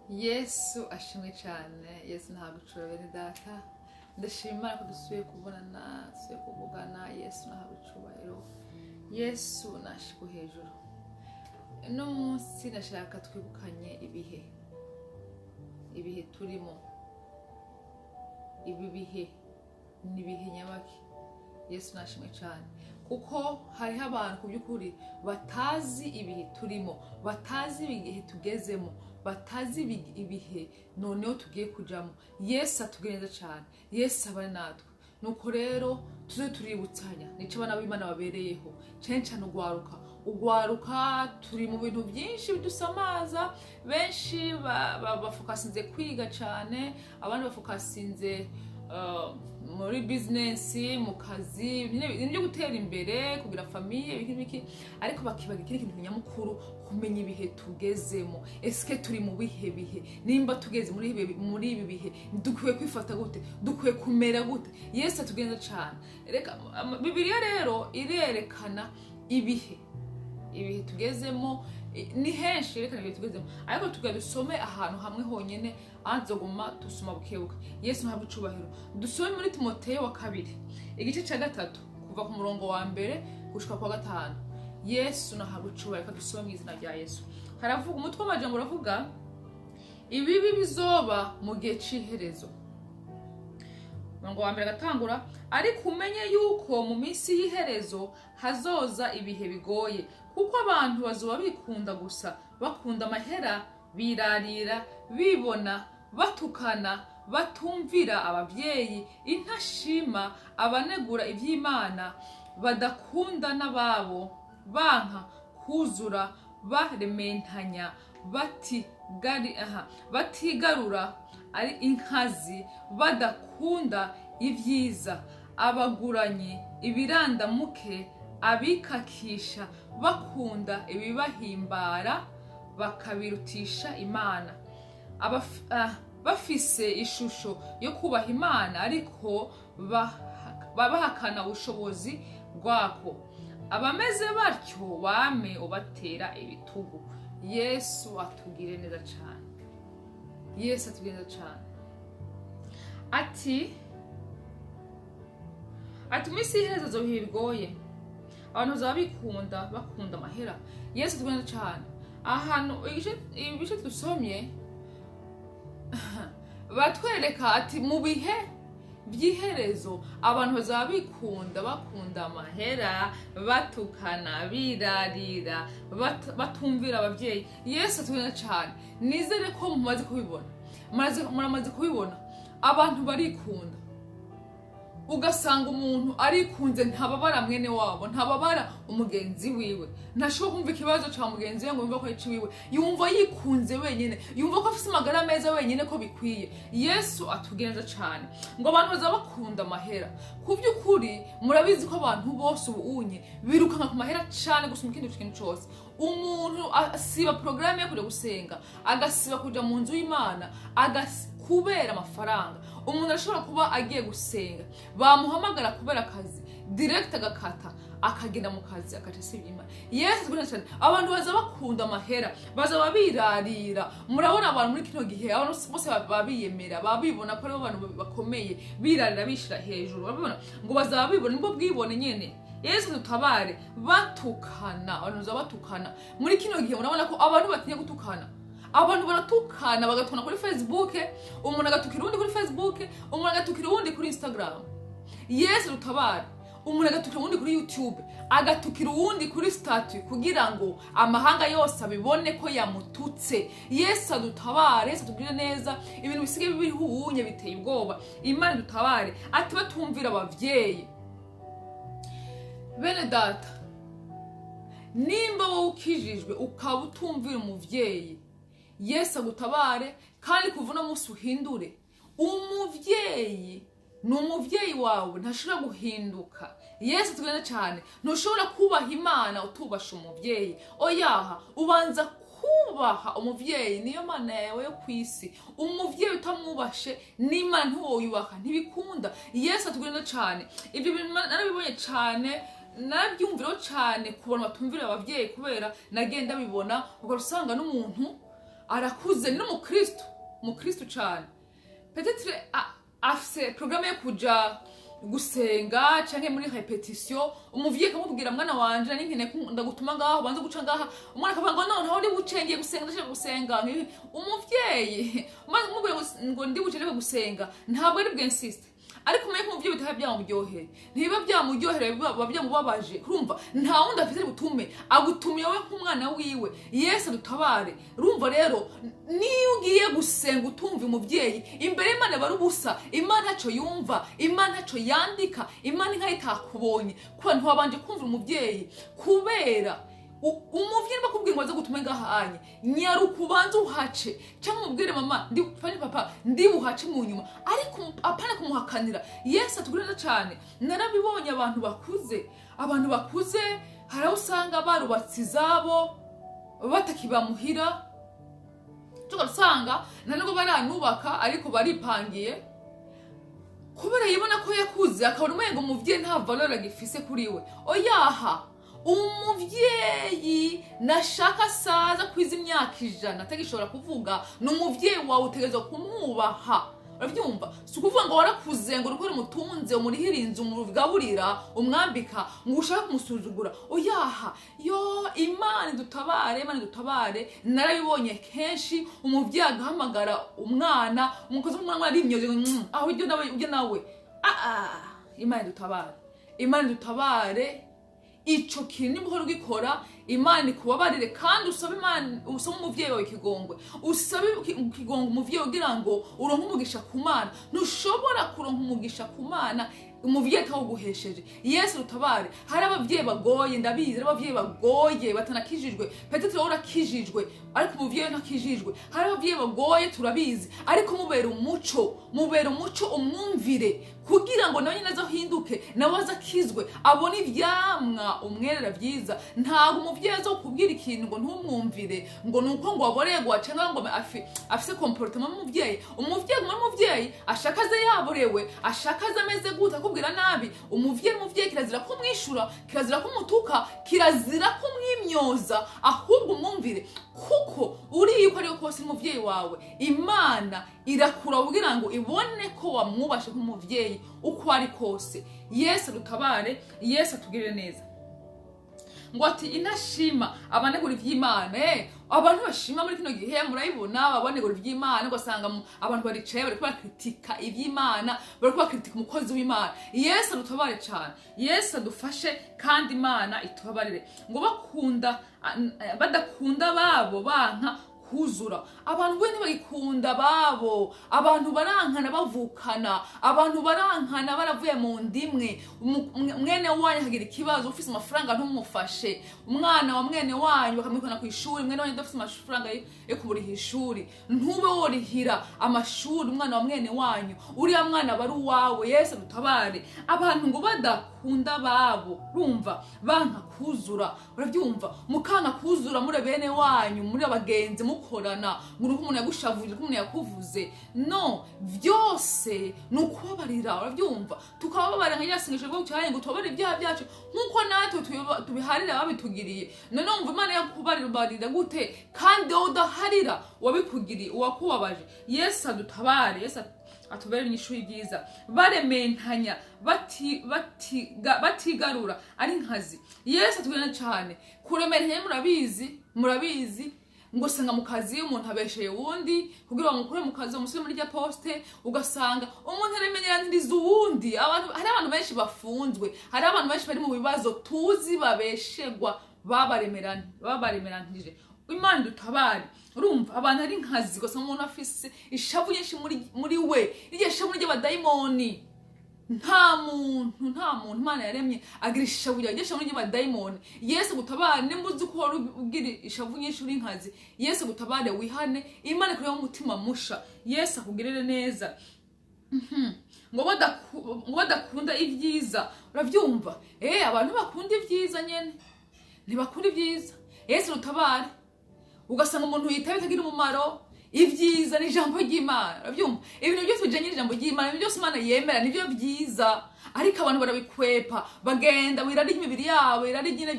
Yesu ashimwe cyane. Yesu ntagucura. Bene data, ndashima Imana ko dusubiye kubonana, dusubiye kuvugana. Yesu nahabwe icubahiro, Yesu nashikwe hejuru. Uno munsi nashaka twibukanye ibihe, ibihe turimo. Ibi bihe ni ibihe nyabaki? Yesu nashimwe cyane, kuko hariho abantu ku by'ukuri batazi ibihe turimo, batazi ibihe tugezemo, batazi ibihe noneho tugiye kujamo. Yesu atugire neza cyane, Yesu abane natwe. Nuko rero tuze tuributsanya, nico abana b'Imana babereyeho, cyane cyane ugwaruka. Ugwaruka, turi mu bintu byinshi bidusamaza. Benshi bafokasinze kwiga cyane, abandi bafokasinze muri bizinesi, mu kazi, ibintu byo gutera imbere, kugira famille, ibiki n'ibiki, ariko bakibaga ikindi kintu nyamukuru: kumenya ibihe tugezemo. Esike turi mu bihe bihe? Nimba tugeze muri ibi bihe, dukwiye kwifata gute? Dukwiye kumera gute? Yesu atugenza cyane. Reka Bibiliya rero irerekana ibihe tugezemo. Ni henshi yerekana ibihe tugezemo, ariko tugira dusome ahantu hamwe honyine, ahandi tuzoguma dusoma bukebuke. Yesu ntabwo icubahiro. Dusome muri Timoteyo wa kabiri, igice cya gatatu, kuva ku murongo wa mbere gushika kwa gatanu. Yesu nahabwa icubahiro. Reka dusome mu izina rya Yesu. Haravuga, umutwe w'amajambo uravuga ibibi bizoba mu gihe c'iherezo. Umurongo wa mbere agatangura: "Ariko umenye yuko mu minsi y'iherezo hazoza ibihe bigoye, kuko abantu bazoba bikunda gusa, bakunda amahera, birarira, bibona, batukana, batumvira ababyeyi, intashima, abanegura iby'Imana, badakunda n'ababo, banka kuzura, barementanya, aha, batigarura, ari inkazi, badakunda ibyiza, abaguranyi, ibirandamuke, abikakisha, bakunda ibibahimbara bakabirutisha Imana. Bafise ishusho yo kubaha Imana, ariko bahakana ubushobozi bwako. Abameze batyo wame ubatera ibitugu." Yesu atugire neza cyane, Yesu atugire neza cyane. Ati mu isi y'iherezo zobihe bigoye, abantu bazaba bikunda, bakunda amahera. Yesu atugire neza cyane. Ahantu ibice dusomye batwereka ati mu bihe by'iherezo abantu bazaba bikunda, bakunda amahera, batukana, birarira, batumvira ababyeyi. Yesu atugire cyane. Nizere ko mumaze kubibona. Muramaze kubibona, abantu barikunda, ugasanga umuntu arikunze, ntababara mwene wabo, ntababara umugenzi wiwe, ntashobora kumva ikibazo cya mugenzi we ngo yumve ko ari iwiwe. Yumva yikunze wenyine, yumva ko afite amagara meza wenyine, ko bikwiye. Yesu atugire neza cyane. Ngo abantu bazaba bakunda amahera. Ku by'ukuri murabizi ko abantu bose ubu unye birukanka ku mahera cyane gusumba ikindi kintu cyose. Umuntu asiba porogaramu yo kujya gusenga, agasiba kujya mu nzu y'Imana kubera amafaranga. Umuntu arashobora kuba agiye gusenga, bamuhamagara kubera akazi, direct agakata akagenda mu kazi, agaca asibye Imana. Yesu tugure cyane. Abantu baza bakunda amahera, baza birarira. Murabona abantu muri kino gihe, abantu bose baba biyemera, baba bibona ko aribo bantu bakomeye, birarira, bishira hejuru. Urabibona ngo bazaba bibona, nibwo bwibone nyene. Yesu dutabare. Batukana, abantu baza batukana muri kino gihe. Murabona ko abantu batinya gutukana. Abantu baratukana, bagatukana kuri Facebook, umuntu agatukira uwundi kuri Facebook, umuntu agatukira uwundi kuri Instagram. Yesu dutabare. Umuntu agatukira uwundi kuri YouTube, agatukira uwundi kuri statut, kugira ngo amahanga yose abibone ko yamututse. Yesu adutabare, Yesu atugirire neza. Ibintu bisigaye biriho ubunye biteye ubwoba. Imana dutabare. Ati batumvira abavyeyi. Bene data, nimba wowe ukijijwe ukaba utumvira umuvyeyi, Yesu agutabare, kandi kuva uno munsi uhindure. Umuvyeyi ni umuvyeyi wawe, ntashobora guhinduka. Yesu tugenda cyane. Ntushobora kubaha Imana utubasha umuvyeyi. Oyaha, ubanza kubaha umuvyeyi, niyo Mana yawe yo ku isi. Umuvyeyi utamwubashe, n'Imana ntiwoyubaha, ntibikunda. Yesu atugenda cyane. Ibyo bintu narabibonye cyane, nabyumviraho cyane ku bantu batumvira ababyeyi, kubera nagenda bibona, usanga n'umuntu Arakuze, ni n'umukristo, umukristo cyane. Peut-être afise programme yo kuja gusenga canke muri répétition. Umuvyeyi akamubwira: "Mwana wanje, nari nkeneye ko ndagutuma ngaho, banze guca ngaha." Umwana akavuga ngo: "None aho ndi buce? Ngiye gusenga, ndashaka gusenga." Umuvyeyi umaze kumubwira ngo ndi buce ndiko gusenga, ntabwo ari bw'insiste. Ariko umenye ko umuvyeyi bitaba byamuryoheye, ntibiba byamuryohereye, biba byamubabaje. Urumva, nta wundi afite butume, agutumiye wowe nk'umwana wiwe. Yesu adutabare. Urumva rero, niyo ugiye gusenga utumva umuvyeyi, imbere y'Imana aba ari ubusa. Imana ntacyo yumva, Imana ntacyo yandika, Imana inka itakubonye kuba ntiwabanje kumva umuvyeyi. Kubera umuvyeyi niba akubwiye ngo aze gutume ngahanye, nyaruka ubanze uhace, cyangwa umubwire: "Mama, ndi fanye, papa, ndi buhace mu nyuma." Ariko apana kumuhakanira. Yesu atugire neza cyane. Narabibonye, abantu bakuze, abantu bakuze, hari aho usanga barubatse izabo, batakibamuhira, tugasanga nta nubwo baranubaka, ariko baripangiye, kubera yibona ko yakuze, akabona umengo umuvyeyi nta valeur agifise kuri we. Oyaha, umuvyeyi nashaka asaza kwiza imyaka 100 atagishobora kuvuga, ni umuvyeyi wawe, utegerezwa kumwubaha. Urabyumva? Si ukuvuga ngo warakuze, ngo urukore umutunze, umurihira inzu, umugaburira, umwambika, ngo ushake kumusuzugura. Oyaha yo, Imana idutabare, Imana idutabare. Narabibonye kenshi, umuvyeyi agahamagara umwana, umukozi w'umwana arimyoze ngo aho ujya nawe, ujya nawe. Ah ah, Imana idutabare, Imana idutabare. Ico kintu nimba uhora ugikora, Imana ikubabarire, kandi usabe Imana, usabe umuvyeyi wawe ikigongwe, usabe ikigongwe umuvyeyi kugira ngo uronke umugisha ku Mana. Ntushobora kuronka umugisha ku Mana umuvyeyi atawuguhesheje. Yesu rutabare. Hari abavyeyi bagoye, ndabizi, hari abavyeyi bagoye batanakijijwe. Peut-être wowe urakijijwe, ariko umuvyeyi ntakijijwe. Hari abavyeyi bagoye, turabizi, ariko mubera umuco, mubera umuco, umwumvire, kugira ngo nawe nyine azohinduke, nawe aze akizwe, abone ivyamwa umwerera vyiza. Ntabwo umuvyeyi azokubwira ikintu ngo ntumwumvire, ngo nuko ngo waboregwa cyangwa ngo afise comportement y'umuvyeyi. Umuvyeyi guma ari umuvyeyi, ashaka aze yaborewe, ashaka aze ameze gute, akubwira nabi. Umuvyeyi, umuvyeyi kirazira kumwishura, kirazira kumutuka, kirazira kumwimyoza, ahubwo umwumvire, kuko uriye uko ariyo kose umuvyeyi wawe. Imana irakura kugira ngo ibone ko wamwubashe nk'umuvyeyi uko ari kose. Yesu adutabare, Yesu atugirire neza. Ngo ati intashima abanegura ivy'Imana. Abantu bashima muri kino gihe murabibona, abanegura ivy'Imana, ugasanga abantu baricaye bariko bakritika ivy'Imana, bariko bakritika umukozi w'Imana. Yesu adutabare cane, Yesu adufashe, kandi Imana itubabarire. Ngo bakunda badakunda babo, banka kuzura. Abantu we ntibagikunda babo, abantu barankana bavukana, abantu barankana baravuye mu ndimwe. Mwene wanyu akagira ikibazo, ufise amafaranga ntumufashe. Umwana wa mwene wanyu bakamwirukana ku ishuri, mwene wanyu udafise amafaranga yo kumuriha ishuri, ntube worihira amashuri umwana wa mwene wanyu. Uriya mwana aba ari uwawe. Yesu dutabare. Abantu ngo badakunda babo, urumva, banka kuzura. Urabyumva? Mukanka kuzura muri bene wanyu, muri abagenzi mukorana, ngo uko umuntu yagushavuje, uko umuntu yakuvuze. No byose ni ukubabarira. Urabyumva? Tukababarira nka rya sengesho rwo cyane ngo tubabarire ibyaha byacu nk'uko natwe tubiharira babitugiriye. None wumva Imana yakubabarira gute kandi wowe udaharira uwabikugiriye, uwakubabaje? Yesu adutabare, Yesu atubere inyishu y'ibyiza. Barementanya batigarura, ari nkazi. Yesu atubwira cyane kuremeranya. Murabizi, murabizi, ngo usanga mu kazi umuntu abesheye uwundi kugira ngo bamukure mu kazi, bamusubire muri rya poste. Ugasanga umuntu aremenyeraniriza uwundi. Abantu, hari abantu benshi bafunzwe, hari abantu benshi bari mu bibazo tuzi, babeshegwa, babaremeranije. Imana dutabare. Urumva, abantu ari nkazi, ugasanga umuntu afise ishavu nyinshi muri we, iryo shavu ry'abadayimoni. Nta muntu, nta muntu Imana yaremye agira ishavu ryawe, iryo shavu ry'abadayimoni. Yesu gutabare. Nimba uzi ko wari ugira ishavu nyinshi, uri nkazi, Yesu gutabare, wihane, Imana ikureho umutima musha. Yesu akugirire neza. Ngo badakunda ibyiza. Urabyumva? Abantu bakunda ibyiza nyene, ntibakunda ibyiza. Yesu rutabare. Ugasanga umuntu yitaba itagira umumaro. Ibyiza ni ijambo ry'Imana, urabyumva? Ibintu byose bijanye n'ijambo ry'Imana, ibintu byose Imana yemera nibyo byiza, ariko abantu barabikwepa, bagenda mu irari ry'imibiri yabo, irari nyine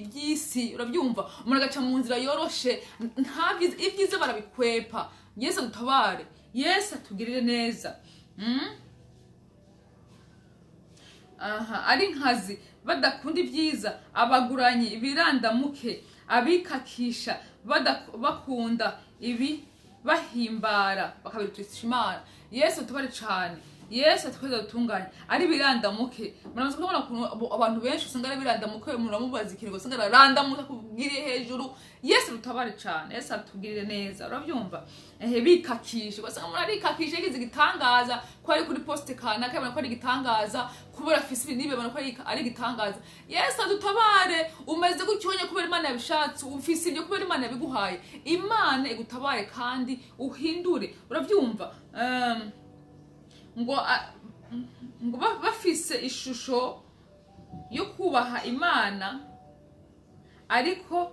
by'isi, urabyumva? Umuntu agaca mu nzira yoroshe, nta byiza, ibyiza barabikwepa. Yesu adutabare, Yesu atugirire neza. Aha ari nkazi, badakunda ibyiza, abaguranyi, birandamuke, abikakisha, bakunda ibi bahimbara, bakabirutisha Imana. Yesu tubare cane, Yesu atweza dutunganye. Ari birandamuke, muramaze kubona ukuntu abantu benshi usanga ari birandamuke. Umuntu uramubaza ikintu usanga ararandamuka akubwiriye hejuru. Yesu dutabare cane, Yesu atugirire neza, urabyumva? Ehe, bikakisha, ugasanga umuntu arikakisha, yagize igitangaza ko ari kuri poste kanaka, abona ko ari igitangaza kubera afise ibi n'ibi, abona ko ari igitangaza. Yesu adutabare. Umeze gutyo ubonye kubera Imana yabishatse, ufise ibyo kubera Imana yabiguhaye. Imana igutabare kandi uhindure, urabyumva? Ngo bafise ishusho yo kubaha Imana, ariko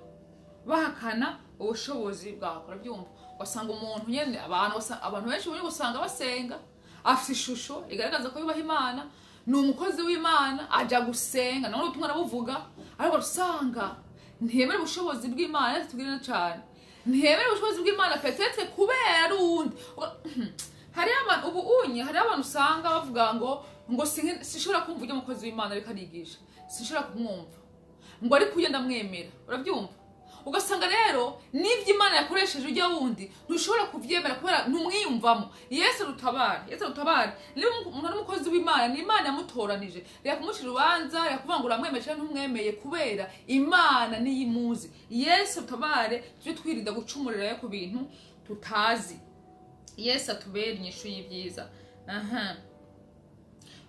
bahakana ubushobozi bwawe, urabyumva? Ugasanga umuntu nyene, abantu benshi ubonye usanga basenga, afise ishusho igaragaza ko yubaha Imana, ni umukozi w'Imana, aja gusenga, nawe ubutumwa arabuvuga, ariko usanga ntiyemera ubushobozi bw'Imana. Tubwire cane, ntiyemera ubushobozi bw'Imana, peut-être kubera ari uwundi. Hariho abantu ubu unye, hariho abantu usanga bavuga ngo sinshobora kumva ujya mukozi w'Imana ariko arigisha, sinshobora kumwumva, ngo ariko ujya ndamwemera, urabyumva? Ugasanga rero n'ibyo Imana yakoresheje ujya wundi ntushobora kubyemera kubera ntumwiyumvamo. Yesu rutabare, Yesu rutabare. Niba umuntu ari umukozi w'Imana, ni Imana yamutoranije. Reka kumucira urubanza, reka kuvuga ngo uramwemeye cyangwa ntumwemeye, kubera Imana niyo imuzi. Yesu rutabare, tujye twirinda gucumurira ku bintu tutazi. Yesu atubere inyishu y'ibyiza. Aha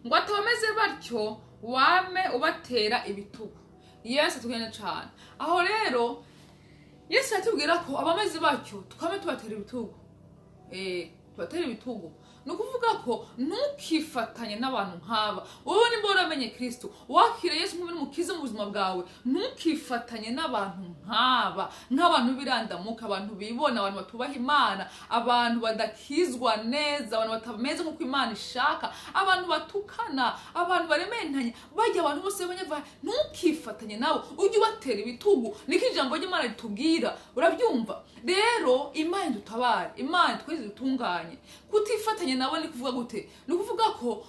ngo atabameze batyo, wame ubatera ibitugu. Yesu atugenda cyane. Aho rero Yesu yatubwira ko abameze batyo twame tubatera ibitugu. Tubatera ibitugu ni ukuvuga ko ntukifatanye n'abantu nk'aba. Wowe nimba waramenye Kristo, wakira Yesu nk'umukiza mu buzima bwawe, ntukifatanye n'abantu nk'aba, nk'abantu b'irandamuka, abantu bibona, abantu batubaha Imana, abantu badakizwa neza, abantu batameze nk'uko Imana ishaka, abantu batukana, abantu barementanya, bajya abantu bose b'abanyavaha. Ntukifatanye nabo, ujye ubatera ibitugu. Niko ijambo ry'Imana ritubwira, urabyumva? Rero Imana idutabare, Imana twese dutunganye. Kutifatanya nabo ni kuvuga gute? Ni ukuvuga ko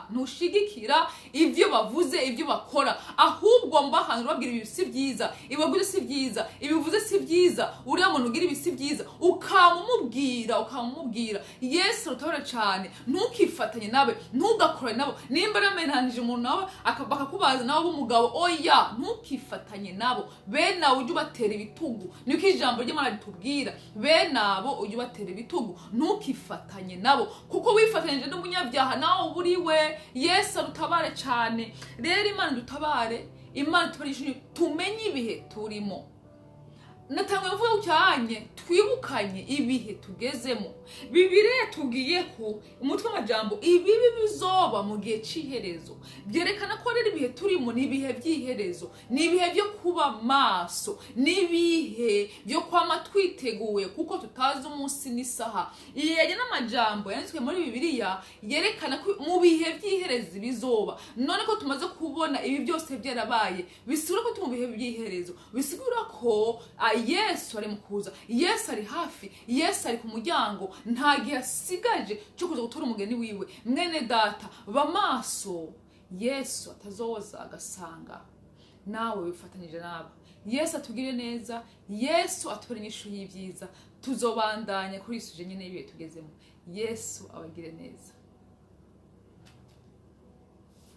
ntushigikira ibyo bavuze, ibyo bakora, ahubwo mbahanura, ubabwira ibi si byiza, ibi si byiza, ibi uvuze si byiza, uriya muntu ugira ibi si byiza, ukamumubwira, ukamumubwira. Yesu rutabara cyane. Ntukifatanye nawe, ntugakorane nabo. Nimba ramenanije umuntu nawe bakakubaza nawe b'umugabo, oya, ntukifatanye nabo. Bene abo ujye ubatera ibitugu, niko ijambo ry'Imana ritubwira. Bene abo ujye ubatera ibitugu, ntukifatanye nabo, kuko wifatanyije n'umunyabyaha nawe uba uri we. Yesu arutabare cyane. Rero Imana dutabare, Imana tubarishe, tumenye ibihe turimo. Natanga mvuga cyane, twibukanye ibihe tugezemo. Bibiliya yatubwiye ko umutwe w'amajambo ibibi bizoba mu gihe cy'iherezo, byerekana ko rero ibihe turimo ni ibihe by'iherezo, ni ibihe byo kuba maso, ni ibihe byo kwama twiteguye, kuko tutazi umunsi n'isaha. Iyi yajya n'amajambo yanditswe muri Bibiliya yerekana ko mu bihe by'iherezo bizoba. None ko tumaze kubona ibi byose byarabaye, bisigura ko turi mu bihe by'iherezo, bisigura ko Yesu ari mu kuza, Yesu ari hafi, Yesu ari ku muryango, nta gihe asigaje cyo kuza gutora umugeni wiwe. Mwene data, ba maso, Yesu atazoza agasanga nawe wifatanyije nabo. Yesu atugire neza, Yesu atubere inyishu y'ibyiza. Tuzobandanya kuri isuje nyine y'ibihe tugezemo. Yesu abagire neza.